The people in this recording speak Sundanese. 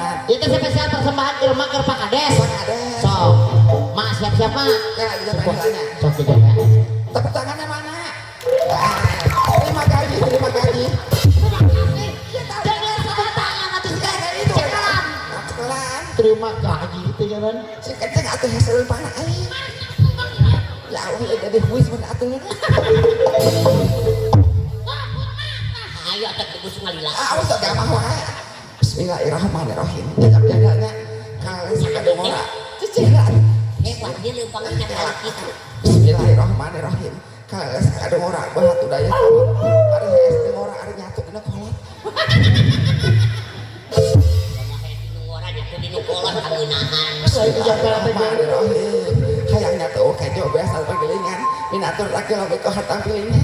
Benar. Itu spesial persembahan Irma keur Pak Kades. Pak Kades. Sok. Mak siap-siap mak. Ya, dijampeun. Sok dijampeun. Tepuk tangannya mana? Ah, terima kasih, terima kasih. Terima kasih. Jangan tepuk tangan atuh Ya, kayak itu. Cekalan. Cekalan. Terima kasih itu ya kan. Si kenceng atuh hasil panah aing. Ya Allah, ya jadi huis mun atuh. Ayo atuh tegus ngalila. Ah, awas gak mah wae. Bismillahirrahmanirrahim. Jajab jadanya kalian sakadongora. Cicilan. Hebat dia leumpang nya kalau kitu. Bismillahirrahmanirrahim. Kalian sakadongora batu daya kolot. Ari hees dengora ari nyatu dina kolot. Kumaha dinu ngora nyatu dinu kolot kangeunahan. Bismillahirrahmanirrahim. Hayang nyatu kejo biasa pagelingan. Minatur laki lobe ko harta pilingnya.